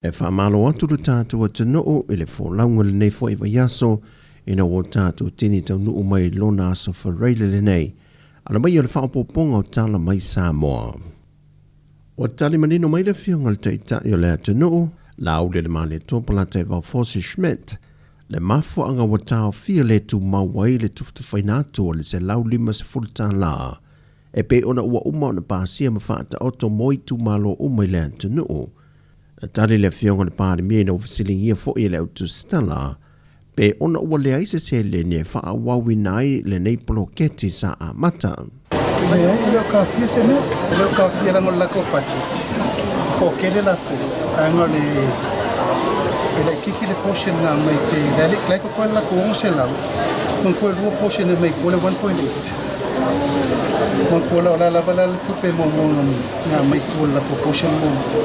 E faamalo atu lo tatou atunuu i le folauga lenei foi vaiaso ina ua tatou tini taunuu mai lona aso Faraile lenei. Ala mai o le faaopoopoga o tala mai Samoa. Ua tali manino mai le afioga i le Taitai o le atunuu, Laaulialemalietoa Polataivao Fosi Schmidt, le mafuaaga ua taofia le tumau ai le tufatufaina atu o le $150 e pei ona ua uma ona pasia ma faataoto mo itumalo uma i le atunuu. Na tali le afioga i le Palemia ina ua fesiligia foi e le au tusitala pe ona ua leai se seleni e faaauauina ai lenei poloketi sa amata. Leai, e le o kafia se mea. E le o kafia leaga o le latou budget, toatele latou, ae na o le e laitiiti le portion na aumai pei la e totoe le latou 600, manatua e lua portion e aumai i tua le 1.8. Manatua la o le a lava la le tupe muamua na aumai i tua i le latou portion muamua,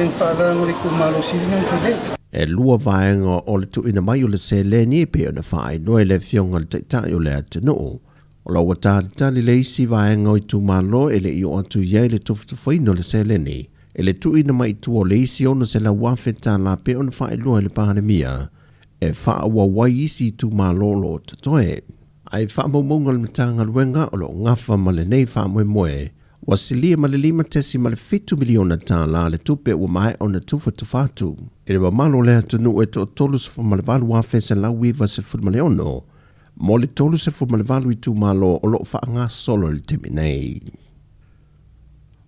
e na faaalaga o le itumalo sili na tele. E lua vaega o le tuuina mai o le seleni e pei ona faailoa e le Afioga i le Taitai o le atunuu. O lo o ua talitali le isi vaega o itumalo e le i oo atu i ai le tufatufaina o le seleni e le tuuina mai i tua o le isi $600,000 pei ona faailoa e le Palemia e faaauau ai isi itumalo o lo o totoe. Ae i faamaumauga a le Matagaluega o lo o gafa ma lenei faamoemoe, ua silia ma le $5.7 miliona le tupe ua maea ona tufatufa atu i le mamalu o le atunuu e toa-38,196 mo le 38 itumalo o lo o faagasolo i le taimi nei.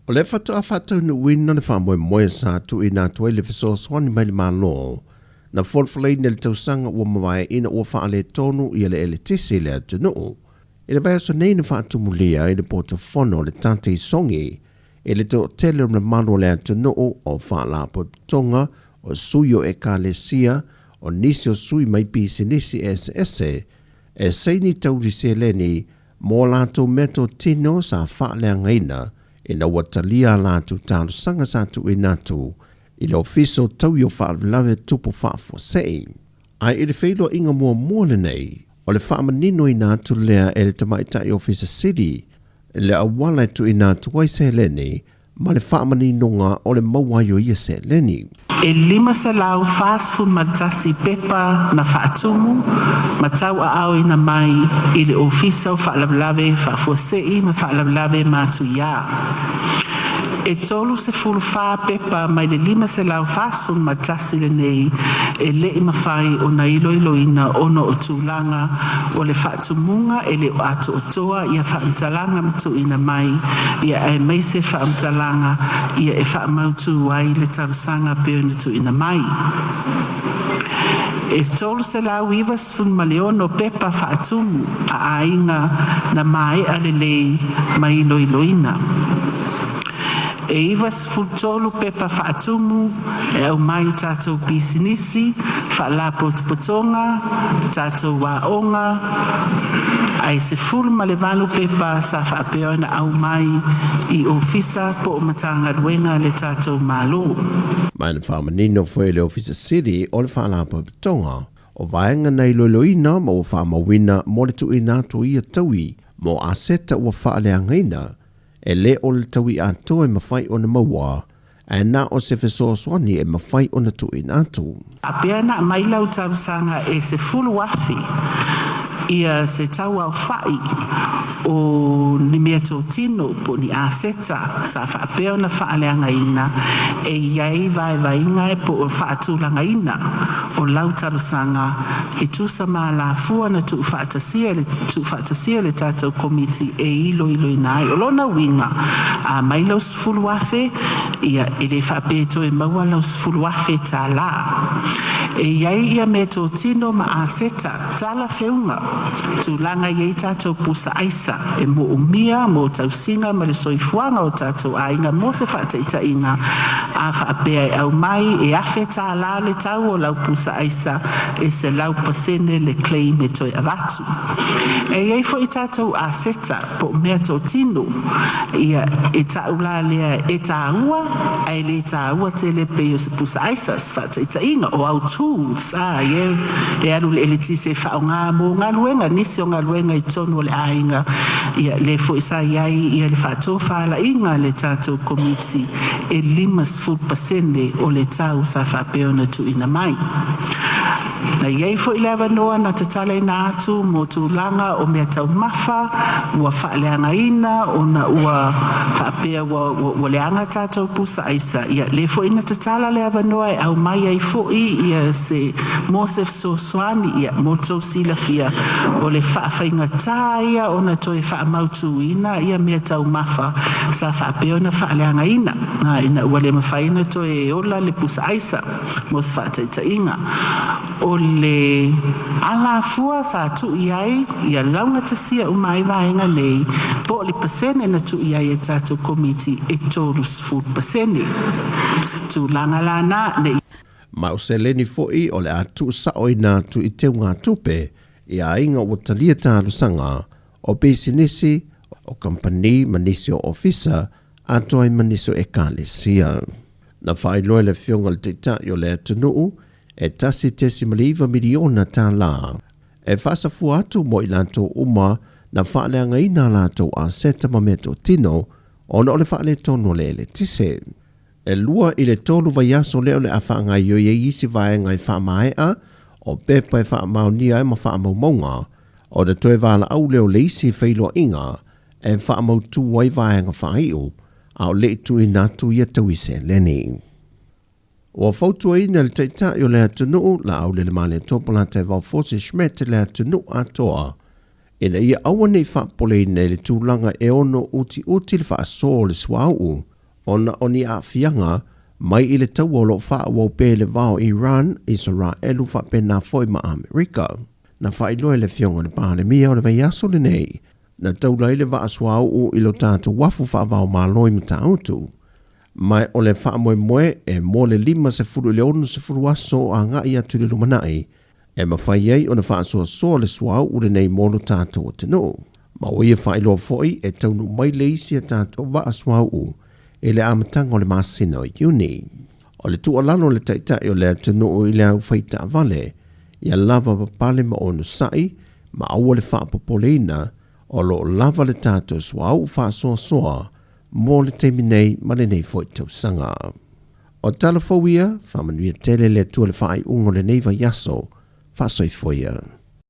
O lea faatoa faataunuuina le faamoemoe sa tuuina atu ai le fesoasoani mai le Malo na folafolaina i le tausaga ua mavae ina ua faaletonu ia le eletise i le atunuu. I le vaiaso nei na faatumulia ai le potofono o le Tate i Sogi i le toatele o le mamalu o le atunuu o faalapotopotoga, o sui o ekalesia, o nisi o sui mai pisinisi eseese e saini tauli seleni mo a latou meatotino sa faaleagaina ina ua talia a latou talosaga sa tuuina atu i le Ofisa o Taui o Faalavelave Tupu Faafuasei. Ae i le feiloaiga muamua lenei, o le faamaninoina atu lea e le Tamaitai Ofisa Sili le auala e tuuina atu ai seleni ma le faamaninoga o le maua ai o ia seleni. E 541 pepa na faatumu ma tauaaoina mai i le Ofisa o Faalavelave Faafuasei ma Faalavelave Matuia. E 34 pepa mai le 541 lenei e le i mafai ona iloiloina ona o tulaga o le faatumuga e le o atoatoa ia faamatalaga ma tuuina mai ia aemaise faamatalaga ia e faamautu ai le talosaga pei ona tuuina mai. E 396 pepa faatumu a aiga na maea lelei ma iloiloina. E 93 pepa faatumu e aumai i tatou pisinisi, faalapotopotoga, tatou aoga, ae 18 pepa sa faapea ona aumai i ofisa po o Matagaluega a le tatou Malo. Ma na faamanino foi e le Ofisa Sili o le Faalapotopotoga o vaega na iloiloina ma ua faamauina mo le tuuina atu o ia taui mo aseta ua faaleagaina E le o le taui atoa e mafai ona maua, ae na o se fesoasoani e mafai ona tuuina atu. Faapea na aumai lau talosaga e 10,000 ia se tauaofai o ni meatotino po o ni aseta sa faapea ona faaleagaina e i ai vaevaiga po o faatulagaina o lau talosaga e tusa ma alafua na tuufaatasia tuufaatasia e le tatou Komiti e iloiloina ai. O lona uiga, a mai lau 10,000, ia, e le faapea e toe maua lau $10,000. E i ai ia meatotino ma aseta talafeuga, tulaga e i ai tatou pusa aisa e moomia mo tausiga ma le soifuaga o tatou aiga mo se faataitaiga, a faapea e aumai e $1,000 le tau o lau pusa aisa, e 100% le claim e toe avatu. E i ai foi tatou aseta po o meatotino, ia, e ta'u la lea e tāua ae le tāua tele pei o se pusa aisa, se faataitaiga, o au tools, a, ia, e alu i le eletise e faaaoga mo galuega, nisi o galuega i totonu o le aiga. Ia, lea foi sa i ai ia le faatofalaiga a le tatou Komiti e 50% o le tau sa faapea ona tuuina mai. Na i ai foi le avanoa na tatalaina atu mo tulaga o mea taumafa ua faaleagaina ona ua faapea ua, ua, ua leaga tatou pusa aisa. Ia, lea foi na tatala le avanoa e aumai ai foi ia se mo se fesoasoani, ia, mo tou silafia, o le faafaigata ia ona toe faamautuina ia mea taumafa sa faapea ona faaleagaina ina ua le mafai ona toe ola le pusa aisa. Mo se faataitaiga, o le alafua sa tuu i ai ia laugatasia uma ai vaega nei, po o le pasene na tuu i ai e tatou Komiti e 30%. Tulaga la na, ne i. Ma o seleni foi o le a tuusaoina atu i teugatupe i aiga ua talia talosaga, o pisinisi, o kamupani ma nisi o ofisa, atoa ai ma nisi o ekalesia. Na faailoa e le Afioga i le Taitai o le atunuu e $1.9 miliona tala e faasafua atu mo i latou uma na faaleagaina a latou aseta ma meatotino ona o le faaletonu o le eletise. E 2 i le 3 vaiaso lea o le a faagaoioi ai isi vaega e faamaea o pepa e faamaonia ai ma faamaumauga ona toe valaau lea o le isi feiloaiga e faamautu ai vaega faaiu a o le i tuuina atu ia taui seleni. Ua fautuaina e le Taitai o le atunuu, Laaulialemalietoa Polataivao Fosi Schmidt le atunuu atoa ina ia aua ne i faapopoleina i le tulaga e ono utiuti le faasoa o le suauu ona o ni aafiaga mai i le taua o lo o faaauau pea i le va o Iran, Isaraelu faapena foi ma Amerika. Na faailoa e le Afioga i le Palemia o le vaiaso lenei, na taula ai le vaa suauu i lo tatou uafu faava-o-Malo i Matautu. Ma o le faamoemoe e mo le 50 i le 60 aso o agai atu i le lumanai e mafai ai ona faasoasoa le suauu lenei mo lo tatou atunuu. Ma ua ia faailoa foi e taunuu mai le isi a tatou vaa suauu i le amataga o le masina o Iuni. O le tuualalo a le Taitai o le atunuu i le aufaitaavale, ia lava papale ma onosai ma aua le faapopoleina o lo o lava le tatou suauu faasoasoa mo le taimi nei ma lenei foi tausaga. O tala fou ia, faamanuia tele le Atua i le faaiuga o lenei vaiaso. Faasoifua ia.